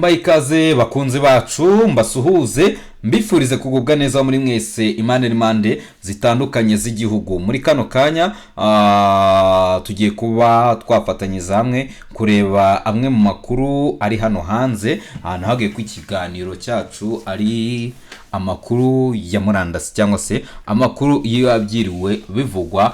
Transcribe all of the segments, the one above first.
Mbaye ikaze bakunzi bacu, mbasuhuze, mbifurize kugubwa neza muri mwese impande n'impande zitandukanye z'igihugu. Muri kano kanya tugiye kuba twafatanyiriza hamwe kureba amwe mu makuru ari hano hanze. Ahantu hagiye ku ikiganiro cyacu ari amakuru ya murandasi cyangwa se amakuru iyo byiriwe bivugwa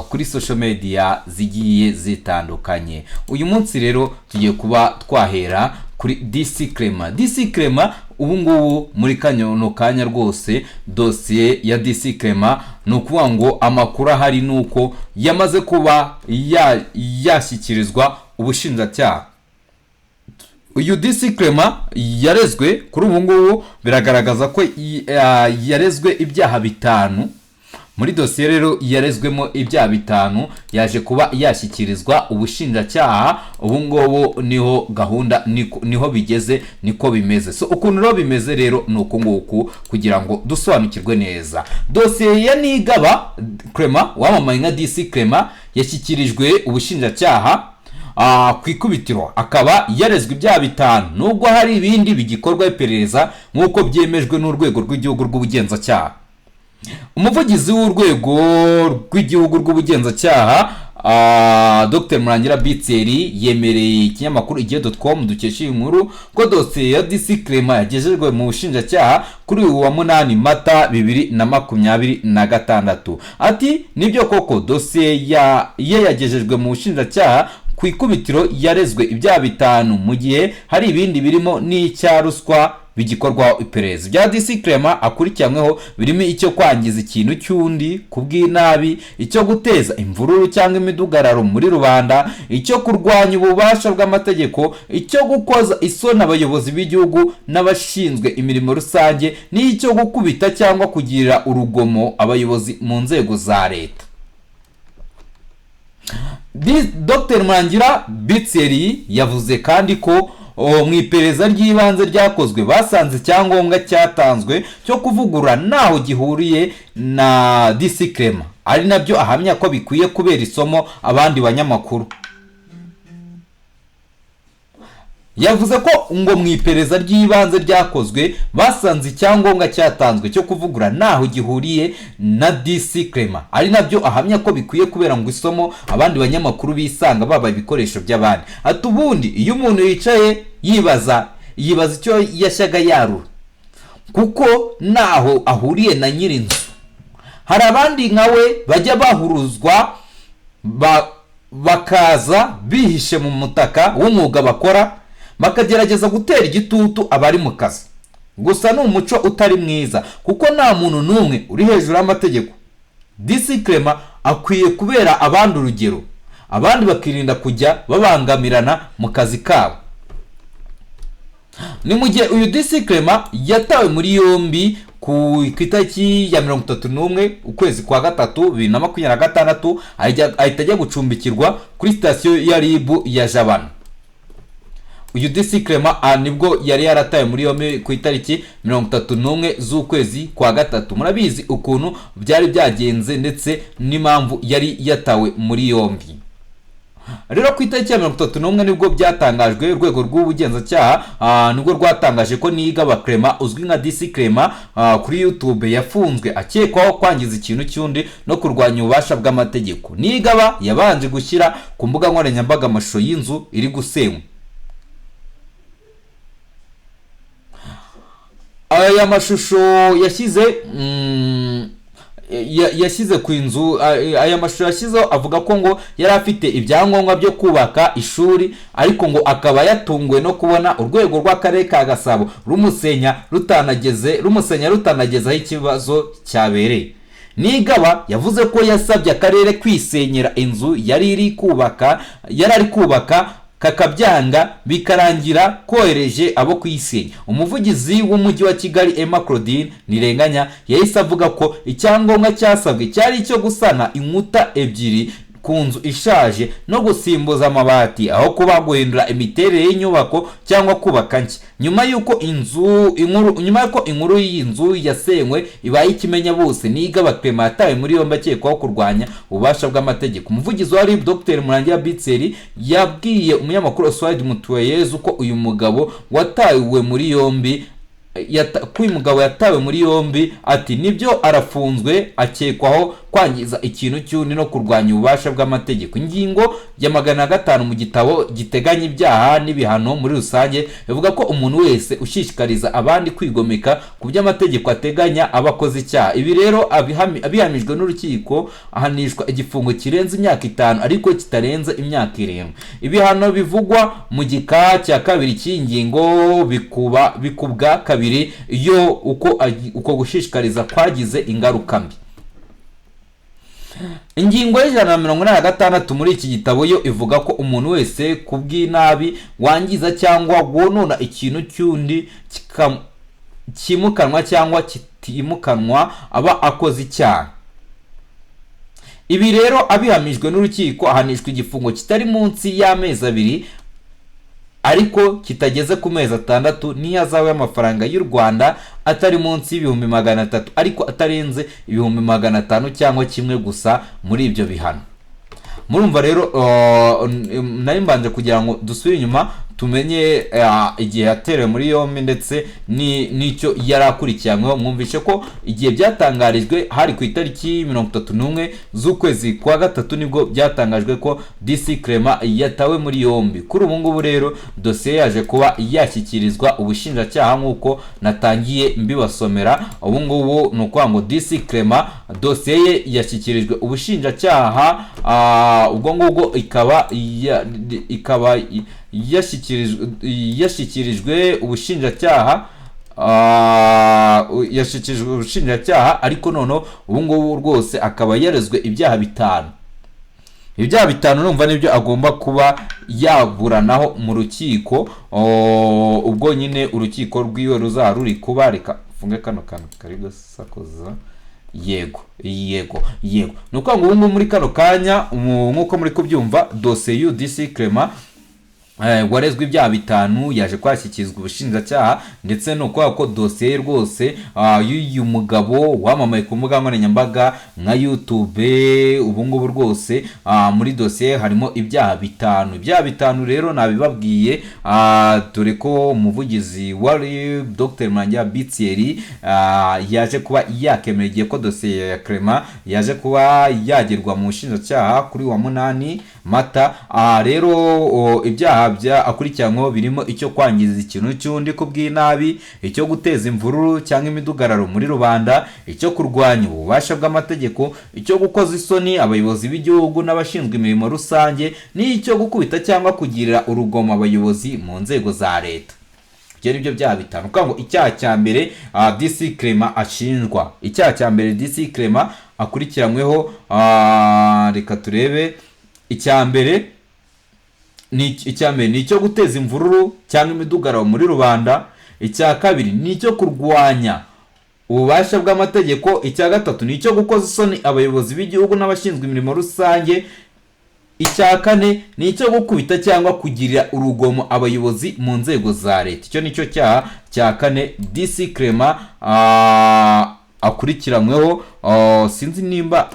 kuri social media zigiye zitandukanye. Uyu munsi rero tugiye kuba twahera kuri DC Clement. DC Clement ubu ngubu muri kano kanya rwose, dosiye ya DC Clement ni ukuvuga ngo amakuru ahari ni uko yamaze kuba yashyikirizwa ubushinjacyaha. Uyu DC Clement yarezwe, kuri ubu ngubu biragaragaza ko yarezwe ibyaha 5. Muri dosiye rero yarezwemo ibyaha 5, yaje kuba yashyikirizwa ubushinjacyaha. Ubu ngubu niho gahunda niho bigeze, niko bimeze. So ukuntu rero bimeze rero ni uku nguku, kugira ngo dusobanukirwe neza. Dosiye ya Nigaba Clement wamamaye nka DC Clement yashyikirijwe ubushinjacyaha ku ikubitiro, akaba yarezwe ibyaha 5 nubwo hari ibindi bigikorwa iperereza, nk'uko byemejwe n'urwego rw'igihugu rw'ubugenzacyaha. Umuvugizi w'urwego rw'igihugu rw'ubugenzacyaha, Dr Murangira Bitseri, yemereye ikinyamakuru igihe.com dukesha iyi nkuru ko dosiye ya DC Clement yagejejwe mu bushinjacyaha kuri uyu wa 8 Mata 2026. Ati: "Nibyo koko, dosiye ye yagejejwe mu bushinjacyaha. Ku ikubitiro yarezwe ibyaha 5, mu gihe hari ibindi birimo n'icya ruswa bigikorwaho iperereza." Ibya DC Clement akurikiranyweho birimo icyo kwangiza ikintu cy'undi ku bw'inabi, icyo guteza imvururu cyangwa imidugararo muri rubanda, icyo kurwanya ububasha bw'amategeko, icyo gukoza isoni abayobozi b'igihugu n'abashinzwe imirimo rusange, n'icyo gukubita cyangwa kugirira urugomo abayobozi mu nzego za leta. Dr Murangira Bitseri yavuze kandi ko mu iperereza ry'ibanze ryakozwe basanze icyangombwa cyatanzwe cyo kuvugurura ntaho gihuriye na DC Clement, ari nabyo ahamya ko bikwiye kubera isomo abandi banyamakuru. Yavuze ko ngo mu iperereza ry'ibanze ryakozwe basanze icyangombwa cyatanzwe cyo kuvugura ntaho gihuriye na DC Clement, ari nabyo ahamya ko bikwiye kubera ngo isomo abandi banyamakuru bisanga babaye ibikoresho by'abandi. Ati: "Ubundi iyo umuntu yicaye yibaza icyo yashyaga yarura, kuko ntaho ahuriye na nyir'inzu. Hari abandi nka we bajya bahuruzwa bakaza bihishe mu mutaka w'umwuga bakora, bakagerageza gutera igitutu abari mu kazi. Gusa ni umuco utari mwiza, kuko nta muntu n'umwe uri hejuru y'amategeko. DC Clement akwiye kubera abandi urugero, abandi bakirinda kujya babangamirana mu kazi kabo." Ni mu gihe uyu DC Clement yatawe muri yombi ku itariki ya 31 ukwezi kwa gatatu 2026, ahita ajya gucumbikirwa kuri sitasiyo ya RIB ya Jabana. Uyu DC Clement nibwo yari yaratawe muri yombi ku itariki 31 z'ukwezi kwa gatatu. Murabizi ukuntu byari byagenze ndetse n'impamvu yari yatawe muri yombi. Rero ku itariki ya 31 nibwo byatangajwe, urwego rw'ubugenzacyaha nibwo rwatangaje ko Nigaba Clement uzwi nka DC Clement kuri YouTube yafunzwe akekwaho kwangiza ikintu cy'undi no kurwanya ububasha bw'amategeko. Nigaba yabanje gushyira ku mbuga nkoranyambaga amashusho y'inzu iri gusenywa. Aya mashusho yashyize yashyize ku inzu, aya mashusho yashyizeho avuga ko ngo yari afite ibyangombwa byo kubaka ishuri, ariko ngo akaba yatunguwe no kubona urwego rw'akarere ka Gasabo rumusenya rutanageze aho ikibazo cyabereye. Nigaba yavuze ko yasabye akarere kwisenyera inzu yari ari kubaka kakabyanga, bikarangira kohereje abo kuyisenya. Umuvugizi w'umujyi wa Kigali Emma Claudine Ntirenganya yahise avuga ko icyangombwa cyasabwe cyari icyo gusana inkuta 2 ku nzu ishaje no gusimbuza amabati aho kuba guhindura imiterere y'inyubako cyangwa kubaka nshya. Nyuma y'uko inzu inkuru nyuma y'uko inkuru y'iyi nzu yasenywe ibaye ikimenya bose, Niyigaba Clement yatawe muri yombi akekwaho kurwanya ububasha bw'amategeko. Umuvugizi wa RIB, Dr Murangira Bitseri, yabwiye umunyamakuru Oswald Mutuyeyezu ko uyu mugabo yatawe muri yombi, ati: "Nibyo, arafunzwe, akekwaho kwangiza ikintu cy'undi no kurwanya ububasha bw'amategeko." Ingingo ya 500 mu gitabo giteganya ibyaha n'ibihano muri rusange ivuga ko umuntu wese ushishikariza abandi kwigomeka ku byo amategeko ateganya aba akoze icyaha. Ibi rero abihamijwe n'urukiko ahanishwa igifungo kirenze imyaka 5 ariko kitarenze imyaka 7. Ibihano bivugwa mu gika cya kabiri cy'iyi ngingo bikubwa kabiri iyo uko gushishikariza kwagize ingaruka mbi. Ingingo ya 186 muri iki gitabo yo ivuga ko umuntu wese ku bw'inabi wangiza cyangwa wonona ikintu cy'undi cyimukanwa cyangwa kitimukanwa aba akoze icyaha. Ibi rero abihamijwe n'urukiko ahanishwa igifungo kitari munsi y'amezi 2 ariko kitageze ku mezi 6 n'ihazabu y'amafaranga y'u Rwanda atari munsi y'300,000 ariko atarenze 500,000 cyangwa kimwe gusa muri ibyo bihano. Murumva rero, nari mbanje kugira ngo dusubire inyuma tumenye igihe yaterewe muri yombi ndetse n'icyo yari akurikiranyweho. Mwumvishe ko igihe byatangarijwe hari ku itariki 31 z'ukwezi kwa gatatu, nibwo byatangajwe ko DC Clement yatawe muri yombi. Kuri ubu ngubu rero dosiye yaje kuba yashyikirizwa ubushinjacyaha nk'uko natangiye mbibasomera. Ubu ngubu ni ukuvuga ngo DC Clement dosiye ye yashyikirijwe ubushinjacyaha. Ubwo ngubwo ikaba yashyikirijwe ubushinjacyaha, ariko noneho ubu ngubu rwose akaba yarezwe ibyaha bitanu. Ibyaha bitanu numva nibyo agomba kuba yaburanaho mu rukiko. Ubwo nyine urukiko rwiwe ruzaba ruri kuba. Reka mfunge kano kantu kari gusakuza. Yego, ni ukuvuga ngo ubu ngubu muri kano kanya, nk'uko muri kubyumva, dosiye y'UDC Clement warezwe ibyaha bitanu yaje kwashyikirizwa ubushinjacyaha. Ndetse ni ukuvuga ko dosiye ye rwose, y'uyu mugabo wamamaye ku mbuga nkoranyambaga nka YouTube, ubu ngubu rwose muri dosiye harimo ibyaha bitanu. Ibyaha bitanu rero nabibabwiye, dore ko umuvugizi wa RIB, Dr Murangira Bitieri, yaje kuba yakemera igihe ko dosiye ya Clement yaje kuba yagerwa mu bushinjacyaha kuri wa 8 Mata. Rero ibyaha bya akurikiranyweho birimo icyo kwangiza ikintu cy'undi ku bw'inabi, icyo guteza imvururu cyangwa imidugararo muri rubanda, icyo kurwanya ububasha bw'amategeko, icyo gukoza isoni abayobozi b'igihugu n'abashinzwe imirimo rusange, n'icyo gukubita cyangwa kugirira urugomo abayobozi mu nzego za leta. Ibyo ni byo byaha bitanu. Kuvuga ngo icyaha cya mbere DC Clement ashinjwa, icyaha cya mbere DC Clement akurikiranyweho, reka turebe. Icya mbere ni icyo guteza imvururu cyangwa imidugararo muri rubanda, icya kabiri ni icyo kurwanya ububasha bw'amategeko, icya gatatu ni icyo gukoza isoni abayobozi b'igihugu n'abashinzwe imirimo rusange, icya kane ni icyo gukubita cyangwa kugirira urugomo abayobozi mu nzego za leta. Icyo ni cyo cyaha cya kane DC Clement akurikiranyweho. Sinzi nimba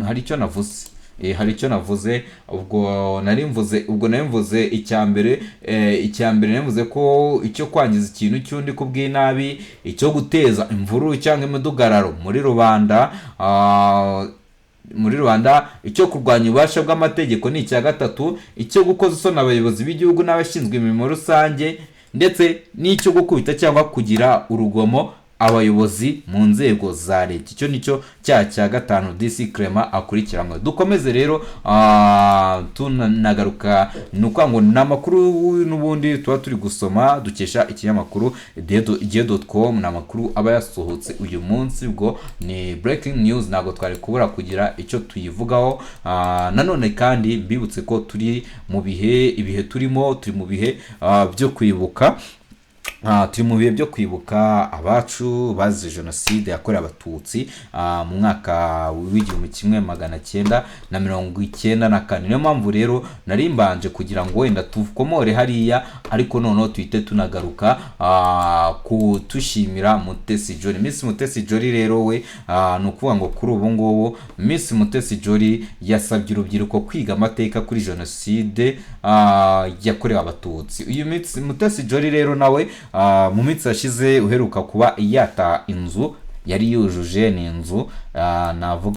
hari icyo navuze. Hari icyo navuze. Ubwo nari mvuze icya mbere nari mvuze ko icyo kwangiza ikintu cy'undi ku bw'inabi, icyo guteza imvururu cyangwa imidugararo muri rubanda, icyo kurwanya ububasha bw'amategeko ni icya gatatu, icyo gukoza isoni abayobozi b'igihugu n'abashinzwe imirimo rusange, ndetse n'icyo gukubita cyangwa kugira urugomo abayobozi mu nzego za leta. Icyo nicyo cyaha cya gatanu DC Clement akurikiranywe. Dukomeze rero, tunagaruka, ni ukuvuga ngo ni amakuru n'ubundi tuba turi gusoma dukesha ikinyamakuru igihe.com. Ni amakuru aba yasohotse uyu munsi, ubwo ni breaking news, ntabwo twari kubura kugira icyo tuyivugaho. Nanone kandi mbibutse ko turi mu bihe, ibihe turimo, turi mu bihe byo kwibuka. Turi mu bihe byo kwibuka abacu bazize Jenoside yakorewe Abatutsi mu mwaka w'1994. Niyo mpamvu rero nari mbanje kugira ngo wenda tukomore hariya, ariko noneho tuhite tunagaruka ku tushimira Mutesi Jolly, Miss Mutesi Jolly. Rero we ni ukuvuga ngo kuri ubu ngubu Miss Mutesi Jolly yasabye urubyiruko kwiga amateka kuri Jenoside yakorewe Abatutsi. Uyu Miss Mutesi Jolly rero nawe mu minsi yashize uheruka kuba yata inzu yari yujuje, ni inzu navuga